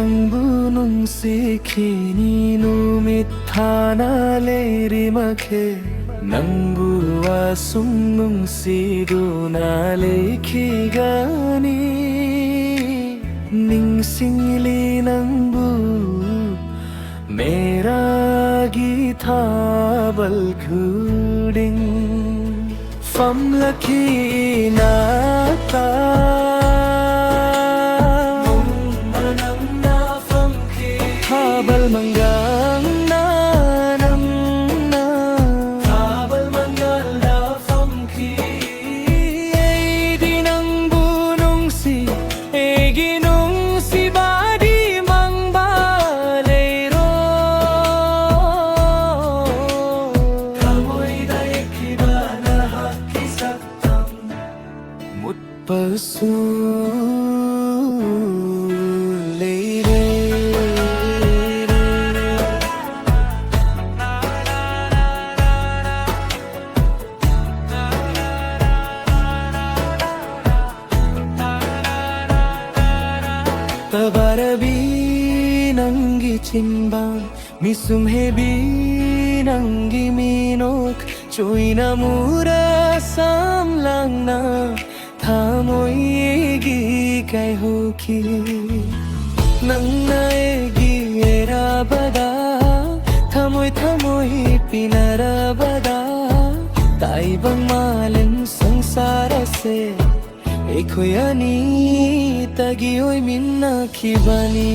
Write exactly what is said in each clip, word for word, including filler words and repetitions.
ꯅꯪꯕꯨ ꯅꯨꯡꯁꯤꯈꯤꯅꯤ ꯅꯨꯃꯤꯠ ꯊꯥꯅ ꯂꯩꯔꯤꯃꯈꯩ, ꯅꯪꯕꯨ ꯑꯁꯨꯝ ꯅꯨꯡꯁꯤꯗꯨꯅ ꯂꯩꯈꯤꯒꯅꯤ꯫ ꯅꯤꯡꯁꯤꯡꯂꯤ ꯅꯪꯕꯨ ꯃꯦꯔꯥꯒꯤ ꯊꯥꯕꯜ ꯈꯨꯗꯤꯡ꯫ ꯐꯝꯂꯛꯈꯤ ꯏꯅꯥꯛꯇ ꯅꯪꯅ ꯐꯝꯈꯤ꯫ ꯊꯥꯕꯜ ꯃꯪꯒꯜꯅ ꯅꯪꯅ ꯊꯥꯕꯜ ꯃꯪꯒꯜꯗ ꯐꯝꯈꯤ꯫ ꯑꯩꯗꯤ ꯅꯪꯕꯨ ꯅꯨꯡꯁꯤ, ꯑꯩꯒꯤ ꯅꯨꯡꯁꯤꯕꯗꯤ ꯃꯪꯕ ꯂꯩꯔꯣ꯫ ꯊꯃꯣꯏꯗ ꯌꯦꯛꯈꯤꯕ ꯅꯍꯥꯛꯀꯤ ꯁꯛꯇꯝ ꯃꯨꯠꯄꯁꯨ ꯂꯩꯔꯦ꯫ ꯇꯕꯥꯔꯕꯤ ꯅꯪꯒꯤ ꯆꯤꯟꯕꯥꯟ, ꯃꯤꯁꯨꯝ ꯍꯦꯕꯤ ꯅꯪꯒꯤ ꯃꯤꯅꯣꯛ, ꯆꯣꯏꯅ ꯃꯨꯔ ꯁꯝ ꯂꯥꯡꯅ ꯊꯃꯣꯏꯒꯤ ꯀꯥꯏꯍꯧꯈꯤ꯫ ꯅꯪꯅ ꯑꯩꯒꯤ ꯑꯔꯥꯕꯗ ꯊꯃꯣꯏ ꯊꯃꯣꯏ ꯄꯤꯅꯔꯕꯗ, ꯇꯥꯏꯕꯪ ꯃꯥꯂꯦꯝ ꯁꯪꯁꯥꯔ ꯑꯁꯦ ꯑꯩꯈꯣꯏ ꯑꯅꯤꯇꯒꯤ ꯑꯣꯏꯃꯤꯟꯅꯈꯤꯕꯅꯤ꯫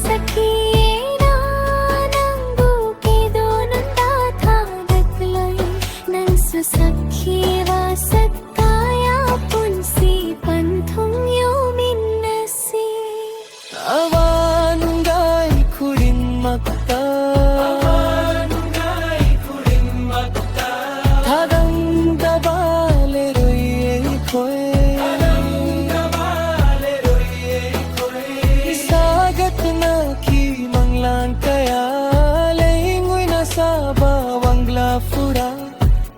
ꯋꯥꯁꯛꯈꯤꯌꯦꯅ ꯅꯪꯕꯨ ꯀꯩꯗꯧꯅꯨꯡꯗ ꯊꯥꯗꯣꯛꯂꯣꯏ꯫ ꯅꯪꯁꯨ ꯁꯛꯈꯤ ꯋꯥꯁꯛꯇ ꯄꯨꯟꯁꯤ ꯄꯟꯊꯨꯡ ꯌꯧꯃꯤꯟꯅꯁꯤ꯫ ꯑꯋꯥ ꯅꯨꯡꯉꯥꯏ ꯈꯨꯗꯤꯡꯃꯛꯇ ꯊꯥꯗꯪꯗꯕ ꯂꯩꯔꯣꯏ ꯑꯩꯈꯣꯏ꯫ ꯏꯁꯥꯒꯠꯅꯈꯤ ꯃꯪꯂꯥꯟ ꯀꯌꯥ, ꯂꯩꯉꯣꯏꯅ ꯁꯥꯕ ꯋꯥꯡꯂꯥ ꯐꯨꯔꯥ,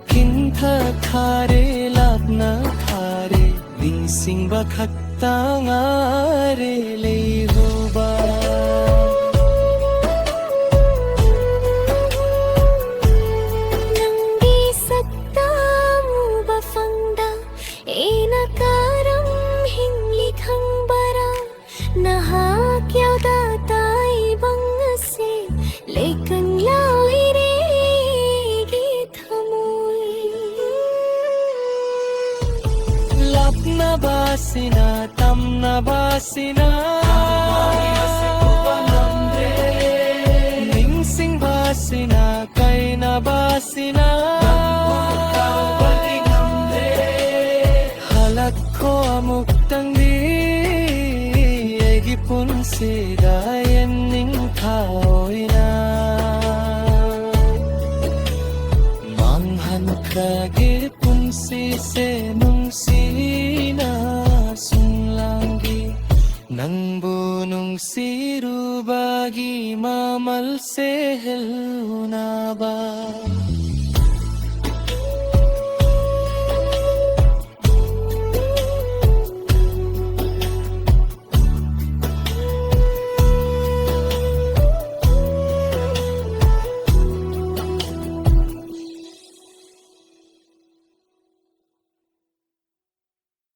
ꯈꯤꯟꯊ ꯊꯥꯔꯦ ꯇꯤꯡꯕ ꯈꯛꯇ ꯉꯥꯏꯔꯦ ꯂꯩꯍꯧꯕ꯫ ꯅꯪꯒꯤ ꯁꯛꯇꯝ ꯎꯕ ꯐꯪꯗ ꯑꯩꯅ ꯀꯔꯝ ꯍꯤꯡꯂꯤ ꯈꯪꯕꯔꯥ? ꯅꯍꯥꯛ ꯌꯥꯎꯗ ꯇꯥꯏꯕꯪ ꯑꯁꯤ ꯂꯩꯀꯪ ꯂꯥꯎꯏꯔꯦ ꯑꯩꯒꯤ ꯊꯃꯣꯏ꯫ ꯂꯥꯞꯅꯕꯁꯤꯅ ꯇꯝꯅꯕꯁꯤꯅ ꯅꯤꯡꯁꯤꯡꯕꯁꯤꯅ ꯀꯥꯏꯅꯕꯁꯤꯅ ꯍꯜꯂꯛꯈꯣ ꯑꯃꯨꯛꯇꯪꯗꯤ ꯑꯩꯒꯤ ꯄꯨꯟꯁꯤꯗ ꯌꯦꯡꯅꯤꯡꯊꯥ ꯑꯣꯏꯅ꯫ ꯃꯥꯡꯍꯟꯈ꯭ꯔꯒꯦ ꯄꯨꯟꯁꯤꯁꯦ ꯅꯨꯡꯁꯤꯅ ꯁꯨꯝꯂꯥꯡꯒꯤ ꯅꯪꯕꯨ ꯅꯨꯡꯁꯤꯔꯨꯕꯒꯤ ꯃꯃꯜꯁꯦ ꯍꯦꯜꯂꯨꯅꯕ꯫